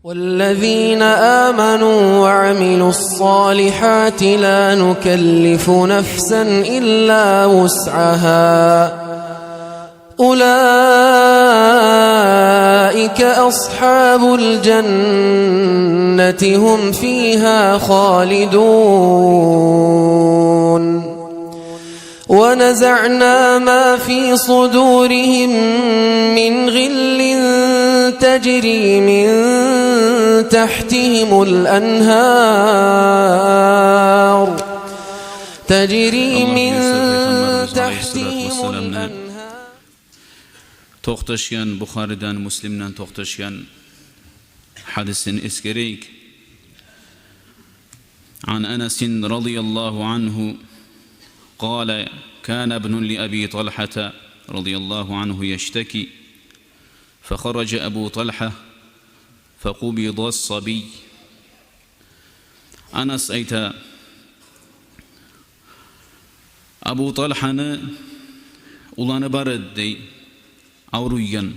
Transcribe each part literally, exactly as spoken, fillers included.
والذين آمنوا وعملوا الصالحات لا نكلف نفسا إلا وسعها أولئك أصحاب الجنة هم فيها خالدون. ونزعنا ما في صدورهم من غل تجري من تحتهم الأنهار، تجري من تحتهم الأنهار. Токъташгъан, Бухариден, Муслимден токъташгъан гьадисин эсгерейик. عن أنس رضي الله عنه قال: كان ابن لأبي طلحة رضي الله عنه يشتكي، فخرج أبو طلحة فقبض الصبي. Анас айта: Абу Талгьаны уланы бар эди, дей, авруйгъан.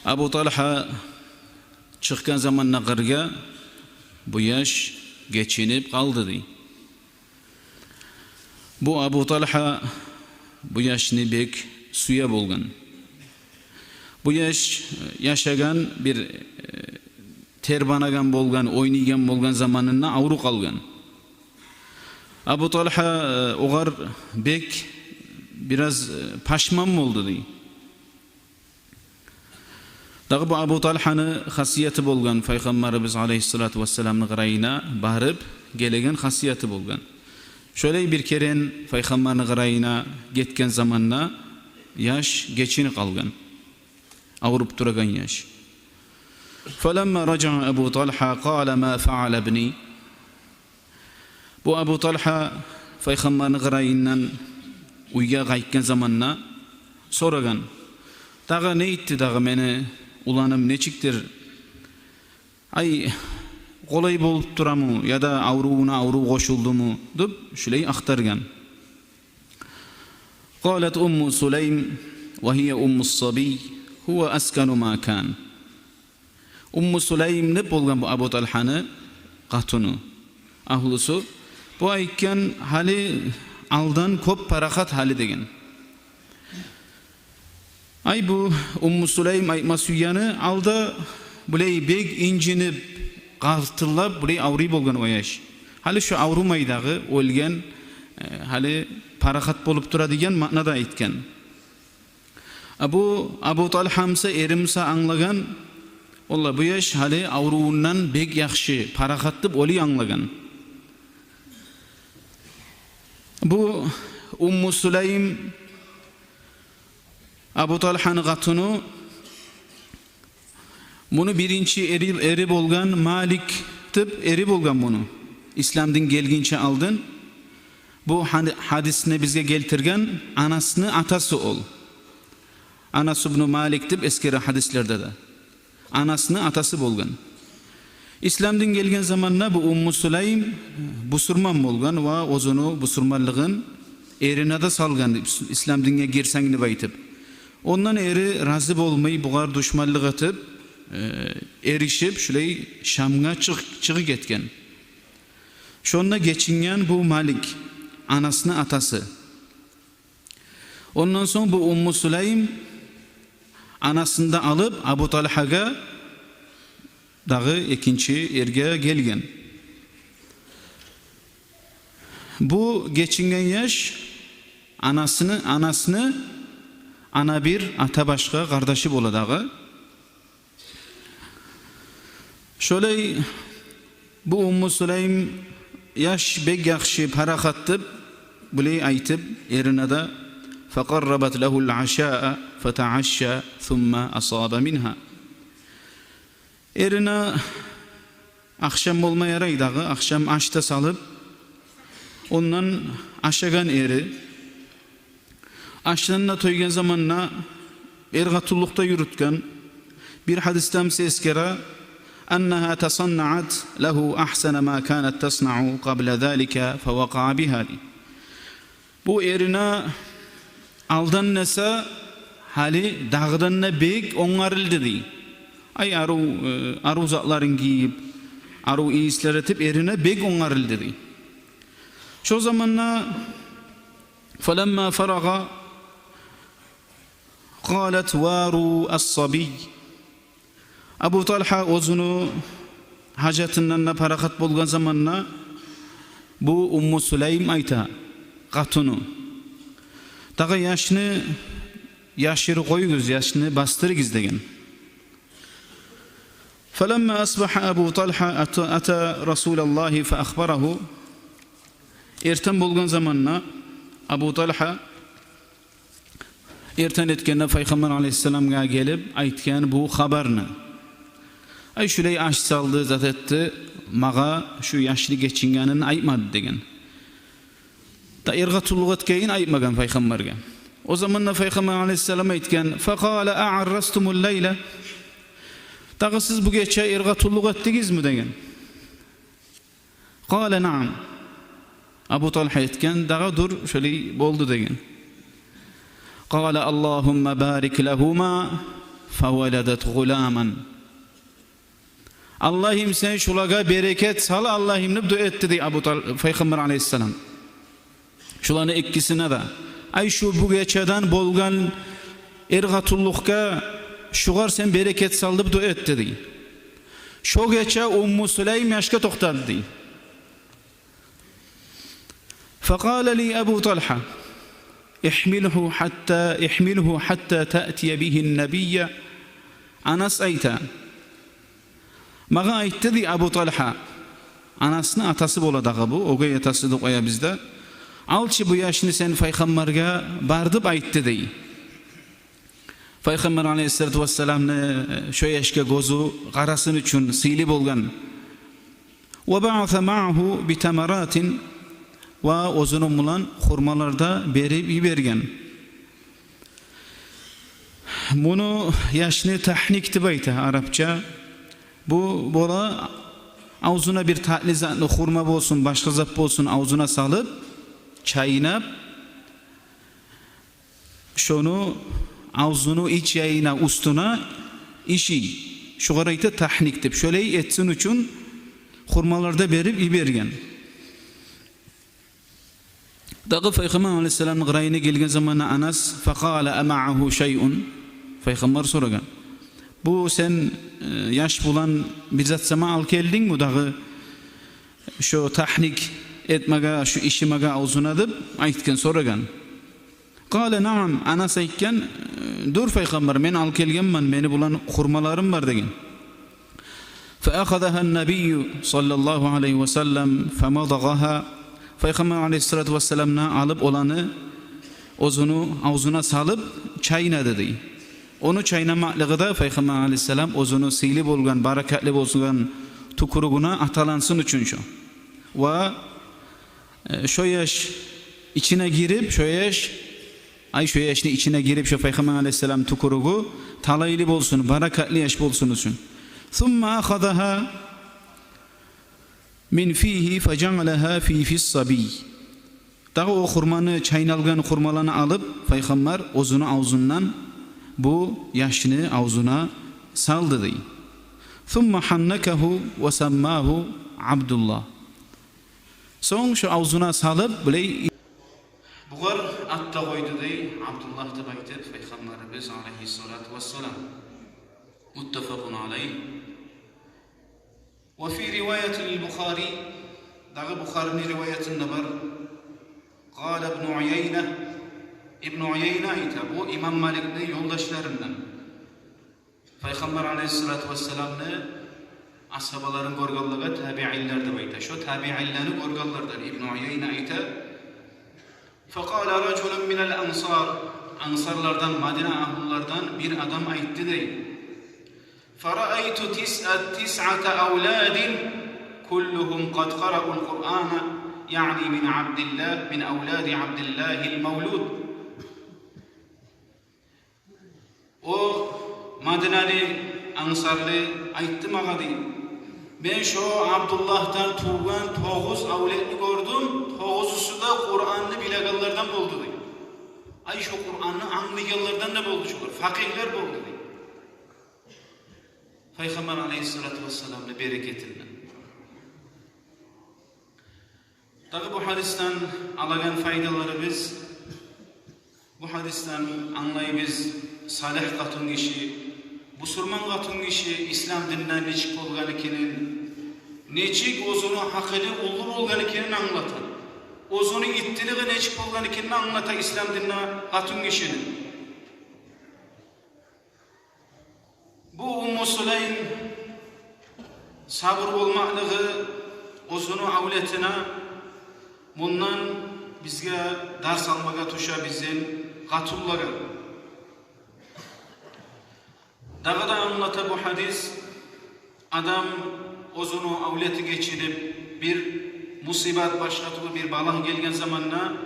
Абу Талгьа чыкъгъан заманда къыргъа, бу яш гечинип къалды, дей. Бу Абу Талгьа бу яшны бек сюе болгъан. Бу яш яшагъан бир, э, тербенеген болгъан, ойнайгъан болгъан заманында авруп къалгъан. Абу Талгьа, э, огъар бек бираз, э, пашман болду, дей. Дагъы бу Абу Талгьаны хасияты болгъан, Пайхаммарыбыз алайгьиссалату вассаламны къырыйына барып гелеген хасияты болгъан. Шолай бир керен Пайхаммарны къырыйына гетген заманда яш гечинип къалгъан. Авруп турагъан яш. فلما رجع أبو طلحة قال: ما فعل ابني؟ Бу Абу Талгьа Пайхаммарны къырыйындан уьйге къайтгъан заманда сорагъан: «Дагъы не этди дагъы мени уланым, нечикдир? Ай, къолай болуп турамы, яда аврувуна аврув къошулдуму?» — деп, шулай ахтаргъан. قالت أم سليم وهي أم الصبي: هو أسكن ما كان. Умму Сулайм деп болгъан бу Абу Талгьаны къатыны, агьлюсю. Бу айтгъан: «Гьали алдан кёп парахат гьали», — деген. Ай, бу Умму Сулайм айтма сюегени: алда булай бек инжинип, къартыллап, булай авруй болгъан о яш. Гьали шо аврумай дагъы, оьлген, э, гьали парахат болуп тура деген маънада айтгъан. А бу Абу Талгьа буса, эри буса англагъан: «Валлагь, бу яш гьали аврувундан бек яхшы, парахат», — деп олай англагъан. Бу Умму Сулайм, Абу Талгьаны къатыны, муну биринчи эри, эри болгъан Малик деп эри болгъан муну. Ислам дин гелгинче алдын. Бу гьади-, гьадисни бизге гелтирген Анасны атасы ол. Анас ибну Малик деп эсгере гьадислерде де. Анасны атасы болгъан. Ислам дин гелген заманда бу Умму Сулайм бусурман болгъан ва оьзюню бусурманлыгъын эрине де салгъан, ис-, ислам динге гирсенг деп айтып. Ондан эри рази болмай, бугъар душманлыкъ этип, э, эришип, шулай Шамгъа чыкъ-, чыгъып гетген. Шонда гечинген бу Малик, Анасны атасы. Ондан сонг бу Умму Сулайм Анасны да алып, Абу Талгьагъа дагъы экинчи эрге гелген. Бу гечинген яш Анасны, Анасны ана бир, ата башгъа къардашы бола дагъы. Шолай бу Умму Сулайм яш бек яхшы, парахат деп, булай айтып эрине де: فقربت له العشاء فتعشى ثم أصاب منها. Эрине ахшам болма ярай дагъы, ахшам аш да салып, ондан ашагъан эри. Ашдан да тойгъан заманда эр къатынлыкъ да юрютген. Бир гьадисде буса эсгере: أنها تصنعت له أحسن ما كانت تصنع قبل ذلك فوقع بها, дей. Бу эрине алдан эсе гьали дагъыдан да бек онгарылды, дей. Ай, арив, э, арив затларын гийип, арив ийислер этип, эрине бек онгарылды дей. Шо заманда, فلما فرغ قالت: واروا الصبي. Абу Талгьа оьзюню гьажатындан да парахат болгъан заманда, бу Умму Сулайм айта, къатыны: «Дагъы яшны яшырып къоюгъуз, яшны бастырыгъыз», – деген. فلما أصبح أبو طلحة أتى، أتى رسول الله فأخبره. Эртен болгъан заманда Абу Талгьа эртен этгенде Пайхаммар алайгьиссаламгъа гелип айтгъан бу хабарны. «Ай, шулай аш салды, зат этди, магъа шу яшны гечингенин айтмады», – деген. Да эр-къатынлыкъ этгенин айтмагъан Пайхаммаргъа. О заманда Пайхаммар алайгьиссалам айтгъан: فقال: أعرستم الليلة؟ «Дагъы сиз бу гече эр-къатынлыкъ этдигизми?» – деген. قال: نعم. Абу Талгьа айтгъан: «Дагъы дюр, шолай болду», – деген. قال: اللهم بارك لهما فولدت غلاما. «Аллагьым, сен шулагъа берекет сал, Аллагьым», – деп дуа этди дей Абу Тал-, Пайхаммар алайгьиссалам. Шуланы эккисине де. «Ай, шу бу гечеден болгъан эр-къатынлыкъгъа шугъар сен берекет сал», – деп дуа этди дей. Шо гече Умму Сулайм яшгъа токътады дей. فقال لي أبو طلحة: احمله حتى، احمله حتى تأتي به النبي. Анас айта. Магъа айтды дей Абу Талгьа, Анасны атасы бола дагъы бу, огъай атасы деп къоябыз да. «Ал чы бу яшны сен Пайхаммаргъа бар», – деп айтды дей. Пайхаммар алайгьиссалату вассаламны шо яшгъа гёзю къарасын учун, сыйлы болгъан. وبعث معه بتمرات, ва оьзюню булан хурмалар да берип йиберген. Муну яшны тагьник деп айта арапча. Бу бола авзуна бир татли затны, хурма болсун, башгъа зат болсун, авзуна салып, чайнап, шону авзуну ич ягъына, уьстюне иший. Шогъар айта тагьник деп. Шолай этсин учун хурмалар да берип йиберген. Дагъы Пайхаммар алайгьиссаламны къырыйына гелген заманда Анас: فقال: أمعه شيء؟ Пайхаммар сорагъан: «Бу сен, э, яш булан бир зат сама алып гелдингми дагъы, шо тагьник этмеге, шо ишимеге авзуна?» – деп айтгъан, сорагъан. قال: نعم. Анас айтгъан: «Дюр, Пайхаммар, мен алып гелгенмен, мени булан хурмаларым бар», – деген. فأخذها النبي صلى الله عليه وسلم فمضغها. Пайхаммар алайгьиссалату вассалам да алып оланы оьзюню авзуна салып чайнады дей. Ону чайнамакълыгъы да Пайхаммар алайгьиссалам оьзюню сыйлы болгъан, баракатлы болгъан тюкюрюгюне аталансын учун шо. Ва, э, шо яш ичине гирип, шо яш, ай, шо яшны ичине гирип, шо Пайхаммар алайгьиссалам тюкюрюгю талайлы болсун, баракатлы яш болсун учун. ثم أخذها من فيه فجعلها في في الصبي. Дагъы о хурманы, чайналгъан хурмаланы алып, Пайхаммар оьзюню авзундан бу яшны авзуна салды дей. ثم حنكه وسماه عبد الله. Сонг шо авзуна салып, булай, бугъар ат да къойду дей, Абдуллагь деп айтып, Пайхаммарыбыз алайгьиссалату вассалам. متفق عليه. وفي رواية للبخاري, дагъы Бухарини риваятында бар. قال ابن عيينة, Ибну Уяйна айта, бу имам Маликни ёлдашларындан. Пайхаммар алайгьиссалату вассаламны асгьабаларын гёргенлеге табиинлер деп айта. Шо табиинлени гёргенлерден Ибну Уяйна айта: فقال رجل من الأنصار, ансарлардан, Мадина агьлулардан бир адам айтды дей: فرأيت تسعة، تسعة أولاد كلهم قد قرأوا القرآن، يعني من عبد الله، من أولاد عبد الله المولود. О Мадинаны ансарлы айтды магъа дей: «Мен шо Абдуллагьдан тувгъан тогъуз авлетни гёрдюм, тогъузусу да Къуранны билегенлерден болду», – дей. Ай, шо Къуранны англайгъанлардан да болду шолар, факъигьлер болду дей. Пайхаммар алайгьиссалату вассаламны берекетинден. Дагъы бу гьадисден алагъан пайдаларыбыз, бу гьадисден англайбыз: салигь къатынгиши, бусурман къатынгиши ислам динде нечик болгъан экенин, нечик оьзюню гьакъылы уллу болгъан экенин англата, оьзюню иттилиги нечик болгъан экенин англата ислам динде къатынгишини. Бу Умму Сулайм сабур болмакълыгъы оьзюню авлетине, мундан бизге дарс алмагъа тюше бизин къатынлагъа. Дагъы да англата бу гьадис: адам оьзюню авлети гечинип, бир мусибат, башгъа тюрлю бир балагь гелген заманда,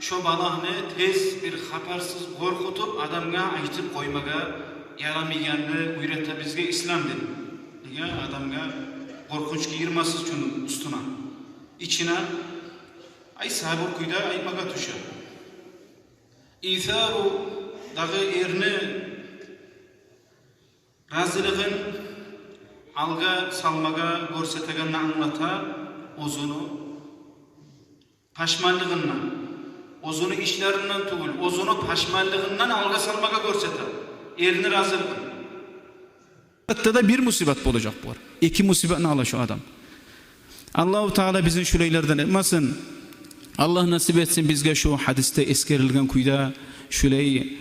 шо балагьны тез бир хабарсыз къоркъутуп, адамгъа айтып къоймагъа ярамайгъанны уьйрете бизге ислам дин. Неге? Адамгъа къоркъунч гийирмес учун уьстюне, ичине, ай, сабур кюйде айтмагъа тюше. Исару, дагъы эрни разилигин алгъа салмагъа гёрсетегенни англата, оьзюню пашманлыгъындан, оьзюню ишлеринден тюгюл, оьзюню пашманлыгъындан алгъа салмагъа гёрсете эрни разилигин. Гьатта да бир мусибат болажакъ болар. Эки мусибатны ала шо адам. Аллагьу Таала бизин шулайлардан этмесин. Аллагь насип этсин бизге шу гьадисде эсгерилген кюйде шулай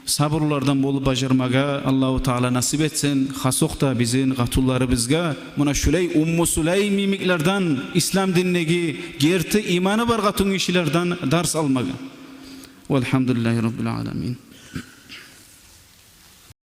сабурлардан болуп бажармагъа Аллагьу Таала насип этсин. Хасокъда бизин къатынларыбызгъа муна шулай Умму Сулайм йимиклерден, ислам диндеги герти иманы бар къатынгишилерден дарс алмагъа. Валгьамдулиллагьи раббил аламин.